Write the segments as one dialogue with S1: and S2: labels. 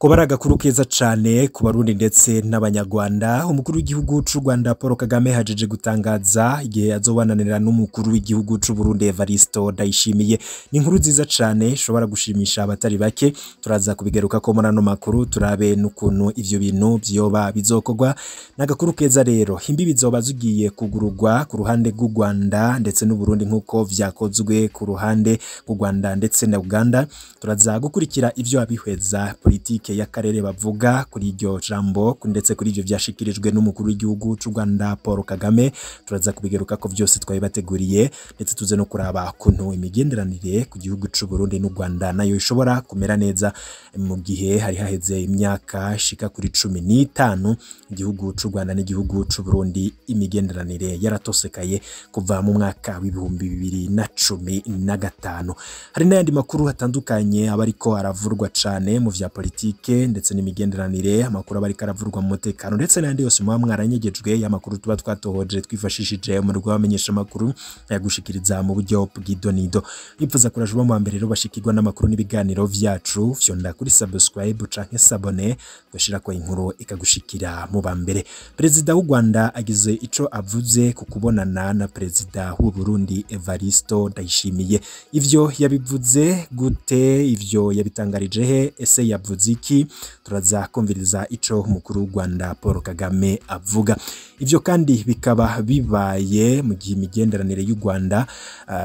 S1: Kuba ari agakuru keza cane ku Barundi ndetse n'Abanyarwanda. Umukuru w'igihugu c'u Rwanda Paul Kagame hajeje gutangaza igihe azobananira n'umukuru w'igihugu c'u Burundi Evaristo Ndayishimiye. Ni inkuru nziza cane ishobora gushimisha abatari bake. Turaza kubigarukako muri ano makuru, turabe n'ukuntu ivyo bintu vyoba bizokorwa. Ni agakuru keza rero. Imbibi zoba zigiye kugururwa ku ruhande rw'u Rwanda ndetse n'u Burundi nk'uko vyakozwe ku ruhande rw'u Rwanda ndetse na Uganda. Turaza gukurikira ivyo abihweza politike y'akarere bavuga kuri iryo jambo ndetse kuri ivyo vyashikirijwe n'umukuru w'igihugu c'u Rwanda Paul Kagame. Turaza kubigaruka ko vyose twabibateguriye, ndetse tuze no kuraba kuntu imigenderanire ku gihugu c'u Burundi n'u Rwanda nayo ishobora kumera neza mu gihe hari haheze imyaka ishika kuri 15 igihugu c'u Rwanda n'igihugu c'u Burundi imigenderanire yaratosekaye kuva mu mwaka w'2015. Hari n'ayandi makuru atandukanye aba ariko aravurwa cane mu vya politike ndetse n'imigenderanire, amakuru aba ariko aravurwa mu mutekano ndetse n'ayandi yose muba mwaranyegejwe, y'amakuru tuba twatohoje twifashishije umurwi w'abamenyesha amakuru yagushikiriza mu buryo bw'idonido. Mwipfuza kuraje uba mu wa mbere rero bashikirwa n'amakuru n'ibiganiro vyacu, fyonda kuri subscribe canke s'abonner, ugashirako inkuru ikagushikira mu ba mbere. Perezida w'u Rwanda agize ico avuze ku kubonana na perezida w'u Burundi Evaristo Ndayishimiye. Ivyo yabivuze gute? Ivyo yabitangarije he? Ese yavuze iki? Turaza kumviriza ico umukuru w'u Rwanda Paul Kagame avuga. Ivyo kandi bikaba bibaye mu gihe imigenderanire y'u Rwanda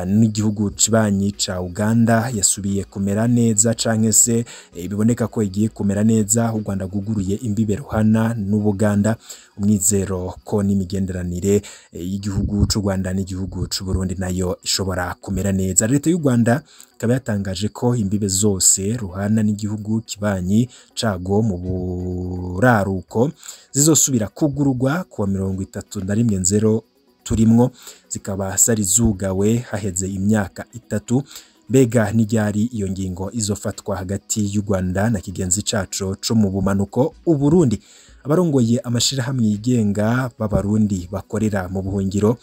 S1: n'igihugu cibanyi ca Uganda yasubiye kumera neza, canke se biboneka ko igiye kumera neza. U Rwanda rwuguruye imbibe ruhana n'Ubuganda, umwizero ko n'imigenderanire y'igihugu c'u Rwanda n'igihugu c'u Burundi nayo ishobora kumera neza. Leta y'u Rwanda ikaba yatangaje ko imbibe zose ruhana n'igihugu kibanyi cago mu buraruko zizosubira kugururwa kuwa 31 nzero turimwo, zikaba zari zugawe haheze imyaka 3. Mbega n'iryari iyo ngingo izofatwa hagati y'u Rwanda na kigenzi caco co mu bumanuko Uburundi? Abarongoye amashirahamwe yigenga b'Abarundi bakorera mu buhungiro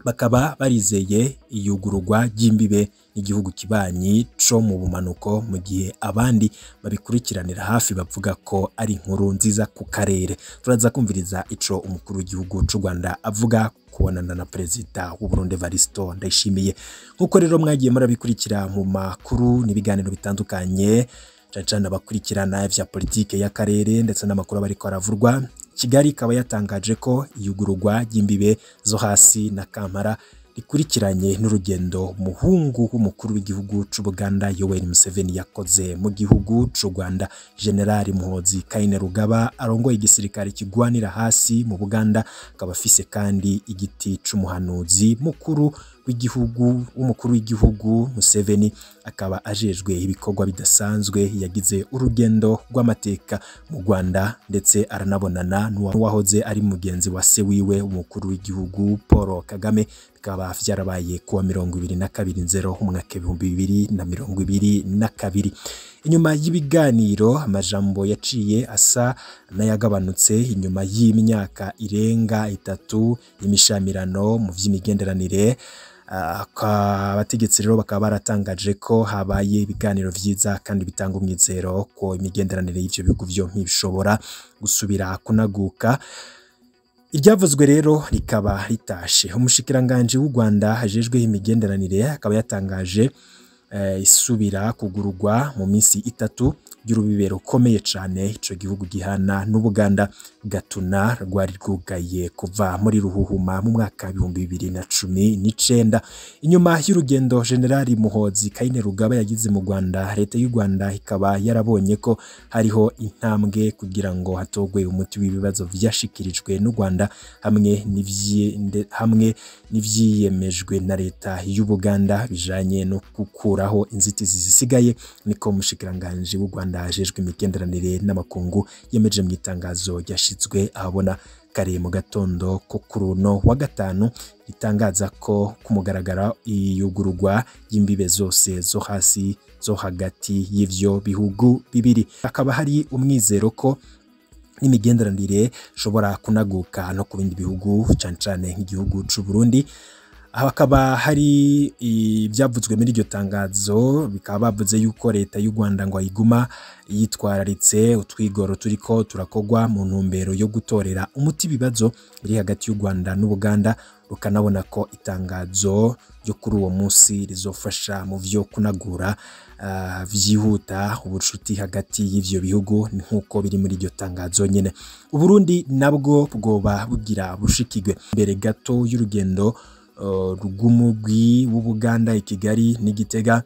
S1: bakaba barizeye iyugururwa ry'imbibe n'igihugu kibanyi co mu bumanuko, mu gihe abandi babikurikiranira hafi bavuga ko ari inkuru nziza ku karere. Turaza kumviriza ico umukuru w'igihugu c'u Rwanda avuga kubonana na perezida w'u Burundi Evaristo Ndayishimiye. Nkuko rero mwagiye murabikurikira mu makuru n'ibiganiro bitandukanye, cane cane abakurikirana vya politike y'akarere ndetse n'amakuru aba ariko aravurwa, Kigali ikaba yatangaje ko iyugururwa ry'imbibe zo hasi na Kampala rikurikiranye n'urugendo umuhungu w'umukuru w'igihugu c'u Buganda Yoweri Museveni yakoze mu gihugu c'u Rwanda. General Muhoozi Kainerugaba arongoye igisirikare kigwanira hasi mu Buganda, akaba afise kandi igiti c'umuhanuzi mukuru w'igihugu w'umukuru w'igihugu Museveni, akaba ajejwe ibikorwa bidasanzwe. Yagize urugendo rw'amateka mu Rwanda ndetse aranabonana n'uwahoze ari mugenzi wa se wiwe umukuru w'igihugu Paul Kagame. Bikaba vyarabaye kuwa 22 nzero umwaka 2022. Inyuma y'ibiganiro amajambo yaciye asa n'ayagabanutse inyuma y'imyaka irenga 3 y'imishamirano mu vy'imigenderanire. Abategetsi rero bakaba baratangaje ko habaye ibiganiro vyiza kandi bitanga umwizero ko imigenderanire y'ivyo bihugu vyompi bishobora gusubira kunaguka. Iryavuzwe rero rikaba ritashe. Umushikiranganji w'u Rwanda ajejwe imigenderanire akaba yatangaje isubira kugururwa mu minsi 3 y'urubibe rukomeye cane ico gihugu gihana n'Ubuganda. Gatuna rwari rwugaye kuva muri ruhuhuma mu mwaka 2019. Inyuma y'urugendo General Muhoozi Kainerugaba yagize mu Rwanda, leta y'u Rwanda ikaba yarabonye ko hariho intambwe kugira ngo hatogwe umuti w'ibibazo vyashikirijwe n'u Rwanda hamwe n'ivyiyemejwe na leta y'u Buganda bijanye no gukuraho inzitizi zisigaye. Niko umushikiranganji w'u Rwanda ajejwe imigenderanire n'amakungu yemeje mu itangazo ryashizwe ahabona kare mu gatondo ko kuri uno wa gatanu, ritangaza ko kumugaragara iyugururwa ry'imbibe zose zo hasi zo hagati y'ivyo bihugu bibiri. Hakaba hari umwizero ko n'imigenderanire ishobora kunaguka no ku bindi bihugu, cane cane nk'igihugu c'u Burundi. Hakaba hari ibyavuzwe muri iryo tangazo, bikaba bavuze yuko leta y'u Rwanda ngo ayiguma yitwararitse utwigoro turiko turakogwa mu ntumbero yo gutorera umuti ibibazo biri hagati y'u Rwanda n'Ubuganda, rukanabona ko itangazo ryo kuri uwo munsi rizofasha mu vyo kunagura vyihuta ubucuti hagati y'ivyo bihugu nk'uko biri muri iryo tangazo nyene. Uburundi nabwo bwoba bugira bushikirwe mbere gato y'urugendo rw'umugwi w'Ubuganda i Kigali n'Igitega,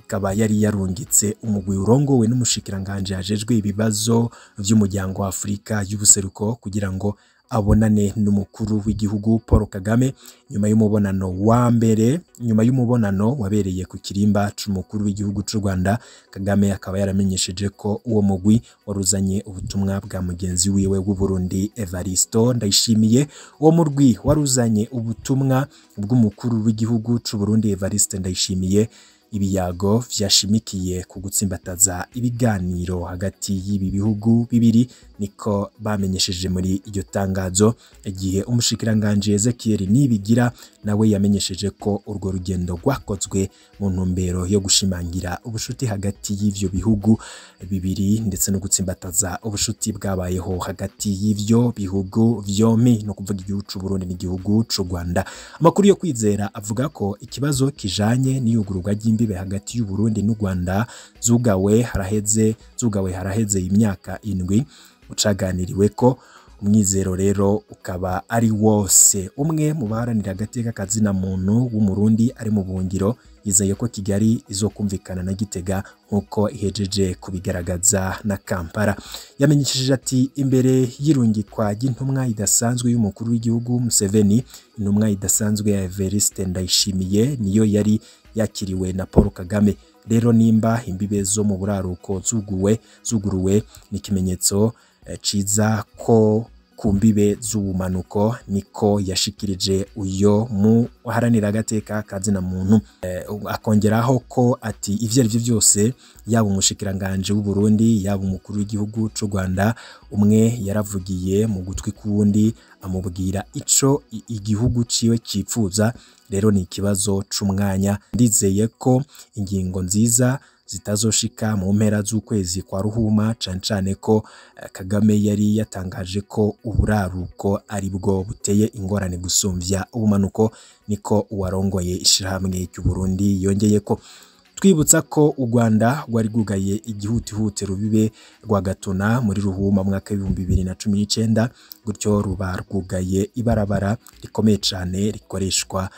S1: ikaba yari yarungitse umugwi urongowe n'umushikiranganje ajejwe ibibazo vy'umuryango wa Afurika y'ubuseruko kugira ngo abonane n'umukuru w'igihugu Paul Kagame nyuma y'umubonano wa mbere, nyuma y'umubonano wabereye ku kirimba c'umukuru w'igihugu c'u Rwanda. Kagame akaba yaramenyesheje ko uwo mugwi waruzanye ubutumwa bwa mugenzi wiwe w'u Burundi Evaristo Ndayishimiye. Uwo murwi waruzanye ubutumwa bw'umukuru w'igihugu c'u Burundi Evariste Ndayishimiye. Ibiyago vyashimikiye ku gutsimbataza ibiganiro hagati y'ibi bihugu bibiri, niko bamenyesheje muri iryo tangazo. Igihe umushikiranganje Ezekiel Nibigira nawe yamenyesheje ko urwo rugendo rwakozwe mu ntumbero yo gushimangira ubushuti hagati y'ivyo bihugu bibiri ndetse no gutsimbataza ubushuti bwabayeho hagati y'ivyo bihugu vyompi, no kuvuga igihugu c'u Burundi n'igihugu c'u Rwanda. Amakuru yo kwizera avuga ko ikibazo kijanye n'iyugururwa ry'imbibe hagati y'u Burundi n'u Rwanda zugawe haraheze imyaka 7 ucaganiriwe ko umwizero rero ukaba ari wose. Umwe mu baharanira agateka kazina muntu w'Umurundi ari mu buhungiro yizeye ko Kigali izokumvikana na Gitega nkuko ihejeje kubigaragaza na Kampala. Yamenyesheje ati imbere y'irungikwa ry'intumwa idasanzwe y'umukuru w'igihugu Museveni, intumwa idasanzwe ya Evariste Ndayishimiye niyo yari yakiriwe na Paul Kagame. Rero nimba imbibe zo mu buraruko zuguruwe ni ikimenyetso ciza ko ku mbibe z'ubumanuko, niko yashikirije uyo mu waharanira agateka kazina muntu. Akongeraho ko ati ivyo arivyo byose yaba umushikiranganje w'u Burundi yaba umukuru w'igihugu c'u Rwanda, umwe yaravugiye mu gutwi kuwundi amubwira ico igihugu ciwe cipfuza. Rero ni ikibazo c'umwanya, ndizeye ko ingingo nziza zitazoshika mu mpera z'ukwezi kwa Ruhuma, cane cane ko Kagame yari yatangaje ko uburaruko ari bwo buteye ingorane gusumvya ubumanuko, niko uwarongoye ishirahamwe ry'u Burundi yongeye ko. Twibutsa ko u Rwanda rwari rwugaye igihutihute rubibe rwa Gatuna muri Ruhuma mwaka 2019, gutyo ruba rwugaye ibarabara rikomeye cane rikoreshwa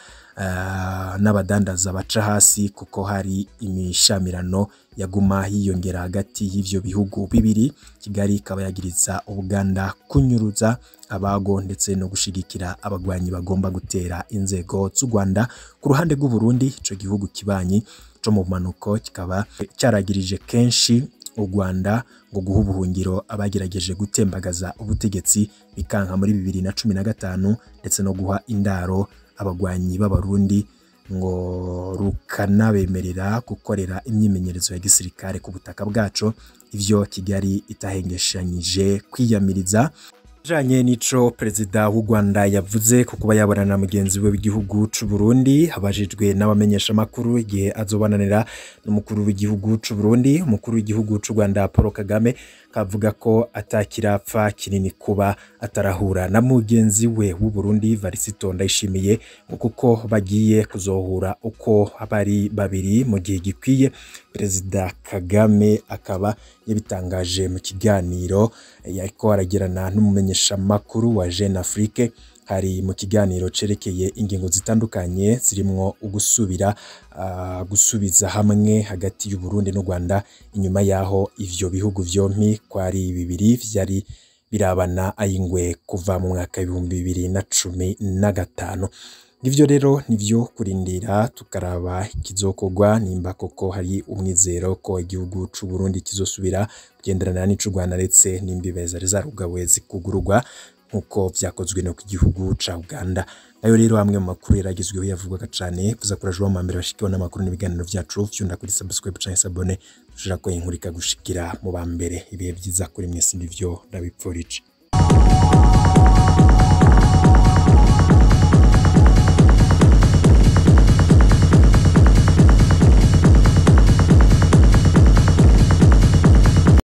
S1: n'abadandaza baca hasi, kuko hari imishamirano yaguma yiyongera hagati y'ivyo bihugu bibiri. Kigali ikaba yagiriza Uganda kunyuruza abago ndetse no gushigikira abagwanyi bagomba gutera inzego z'u Rwanda. Ku ruhande rw'u Burundi, ico gihugu kibanyi co mu bumanuko kikaba cyaragirije kenshi u Rwanda ngo guha ubuhungiro abagerageje gutembagaza ubutegetsi bikanka muri 2015, ndetse no guha indaro abagwanyi b'Abarundi ngo rukanabemerera gukorera imyimenyerezo ya gisirikare ku butaka bwaco, ivyo Kigali itahengeshanyije kwiyamiriza. Janye nico perezida w'u Rwanda yavuze ko kuba yabonana na mugenzi we w'igihugu c'u Burundi, abajijwe n'abamenyesha makuru igihe azobananira n'umukuru w'igihugu c'u Burundi, umukuru w'igihugu c'u Rwanda Paul Kagame kavuga ko atakirapfa kinini kuba atarahura na mugenzi we w'u Burundi Evariste Ndayishimiye, ngo kuko bagiye kuzohura uko bari babiri mu gihe gikwiye. Perezida Kagame akaba yabitangaje mu kiganiro yariko aragirana n'umumenyesha makuru wa Jeune Afrique, hari mu kiganiro cerekeye ingingo zitandukanye zirimwo ugusubira gusubiza hamwe hagati y'u Burundi n'u Rwanda inyuma yaho ivyo bihugu vyompi kwari bibiri vyari birabana ayingwe kuva mu mwaka 2015. Ivyo rero nivyo kurindira tukaraba ikizokogwa, nimba koko hari umwizero ko igihugu c'u Burundi kizosubira kugenderana n'icu Rwanda ndetse n'imbibe zari zarugawe zikugururwa nkuko vyakozwe no ku gihugu ca Uganda. Ayo rero amwe mu makuru yaragizweho yavugwaga cane, kuza kuraje wa mbere bashikiwe n'amakuru n'ibiganiro vyacu, fyunda kuri subscribe canke s'abonner tushira ko inkuru ikagushikira mu ba mbere. Ibihe vyiza kuri mwese, nivyo ndabipfurije.